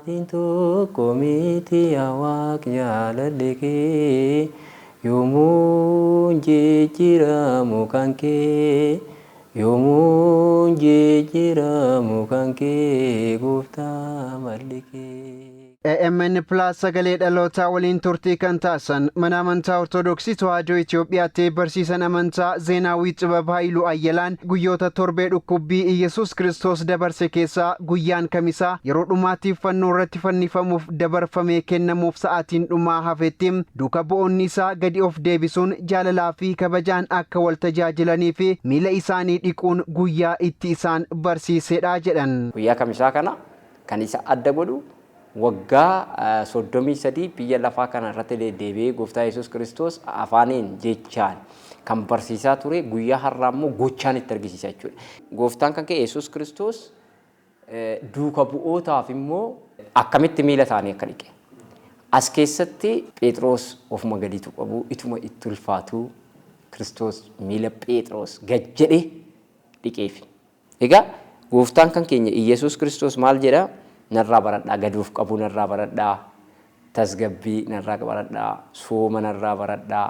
Sa'aatiin tokko miti yaa Waaq jaalalli kee yoomuu hin jijjiiramu kan kee yoomuu hin jijjiiramu kan kee gooftaa malli kee. AMN Plus Sagalee Dhalootaa waliin turtii kan taasisan Mana Amantaa Ortodoksii Tewaahidoo Itoophiyaatti barsiisan amantaa Zeenaawwii Xibab Hayiluu Ayyalaan guyyoota torbee dhukkubbii Iyyasuus Kiristoos dabarse keessaa guyyaan Kamisaa yeroo dhumaatiif fannoo irratti fannifamuuf dabarfamee kennamuuf sa'aatiin dhumaa hafetti duuka bu'oonni isaa gadi of deebisuun jaalalaa fi kabajaan akka wal tajaajilanii fi miila isaanii dhiquun guyyaa itti isaan barsiisedha jedhan. Guyyaa Kamisaa kana kan isa adda godhu waggaa 33 biyya lafaa kana irratti deddeebi'ee Gooftaa Yesuus Kiristoos afaaniin jechaan kan barsiisaa ture guyyaa har'aa immoo gochaan itti argisiisa jechuudha. Gooftaan kan kee Yesuus Kiristoos duuka bu'ootaaf immoo akkamitti miila isaanii akka dhiqe. As keessatti Pheexiroos ofuma gaditu qabu ituma itti ulfaatu Kiristoos miila Pheexiroos gad jedhee dhiqeefi. Egaa Gooftaan kan keenya Iyyasuus Kiristoos maal jedha? Narraa baradhaa, gad of qabuu narraa baradhaa, tasgabbii narraa baradhaa, sooma narraa baradhaa,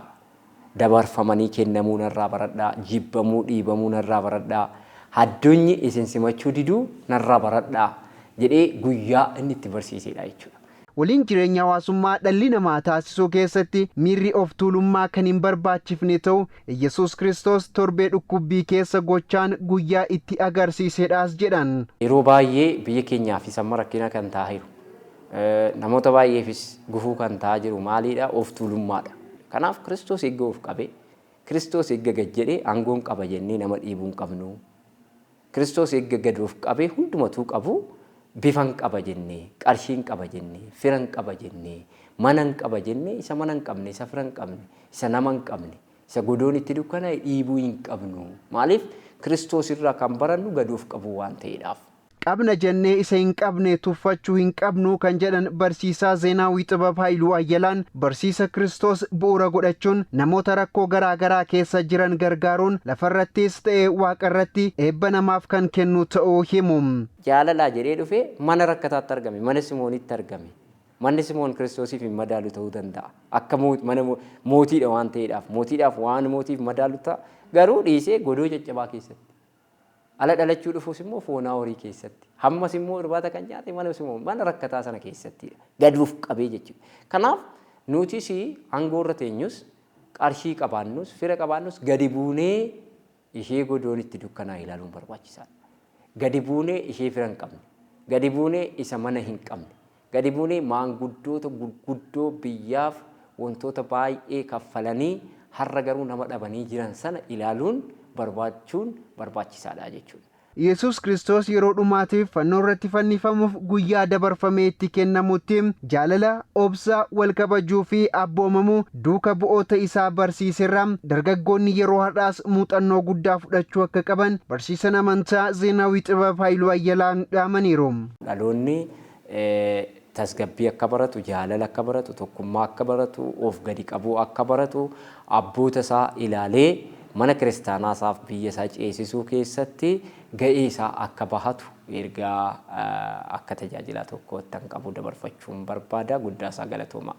dabarfamanii kennamuu narraa baradhaa, jibbamuu, dhiibamuu narraa baradhaa, haddunyi isin simachuu diduu narraa baradhaa jedhee guyyaa inni itti barsiiseedha jechuudha. Waliin jireenya hawaasummaa dhalli namaa taasisuu keessatti miirri of tuulummaa kan hin barbaachifne ta'uu Iyyasuus Kiristoos torbee dhukkubbii keessa gochaan guyyaa itti agarsiisedhaas jedhan. Yeroo baay'ee biyya keenyaafis amma rakkina kan ta'aa jiru, namoota baay'eefis gufuu kan ta'aa jiru maaliidha? Of tuulummaadha. Kanaaf Kiristoos eegga of qabee, Kiristoos eegga gad jedhee aangoon qaba jennee nama dhiibuu hin qabnu. Kiristoos eegga gad of qabee hundumatuu qabu bifan qaba jennee, qarshiin qaba jennee, firan qaba jennee, manan qaba jennee isa mana hin qabne, isa fira hin qabne, isa nama hin qabne, isa godoon itti dukkanaa'e dhiibuu hin qabnu. Maaliif? Kiristoos irraa kan barannu gad of qabuu waan ta'eedhaaf. Qabna jennee isa hin qabne tuffachuu hin qabnu kan jedhan Barsiisaa Zeenaawwii Xibab Hayiluu Ayyalaan, barsiisa Kiristoos bu'uura godhachuun namoota rakkoo garaa garaa keessa jiran gargaaruun lafarrattis ta'e waaqarratti eebba namaaf kan kennu ta'uu himu. Jaalalaa jedhee dhufee mana rakkataatti argame, mana Simoonitti argame. Manni Simoon Kiristoosiif hin madaalu ta'uu danda'a. Akka mana mootiidha waan ta'eedhaaf, mootiidhaaf waan mootiif madaalu ta'a. Garuu dhiisee godoo caccabaa keessatti. Ala dhalachuu dhufuus immoo foonaa horii keessatti. Hammas immoo irbaata kan nyaate mana Simoon, mana rakkataa sana keessattidha. Gad of qabee jechuudha. Kanaaf nutis aangoo irra teenyus, qarshii qabaannus, fira qabaannus gadi buunee ishee godoon itti dukkanaa ilaaluun barbaachisaadha. Gadi buunee ishee fira hin qabne, gadi buunee isa mana hin qabne, gadi buunee maanguddoota gurguddoo biyyaaf wantoota baay'ee kaffalanii har'a garuu nama dhabanii jiran sana ilaaluun barbaachuun barbaachisaadha jechuudha. Yesuus Kiristoos yeroo dhumaatiif fannoo irratti fannifamuuf guyyaa dabarfamee itti kennamutti jaalala, obsa, wal kabajuu fi abboomamuu duuka bu'oota isaa barsiiserraa dargaggoonni yeroo har'aas muuxannoo guddaa fudhachuu akka qaban barsiisan amantaa Zeenaawii Xibab Hayiluu Ayyalaan dhaamaniiru. Dhaloonni tasgabbii akka baratu, jaalala akka baratu, tokkummaa akka baratu, of gadi qabuu akka baratu, abboota isaa ilaalee mana kiristaanaa isaaf biyya isaa ceesisuu keessatti ga'ee isaa akka bahatu ergaa akka tajaajilaa tokkoottan qabu dabarfachuun barbaada. Guddaa isaa galatoomaa.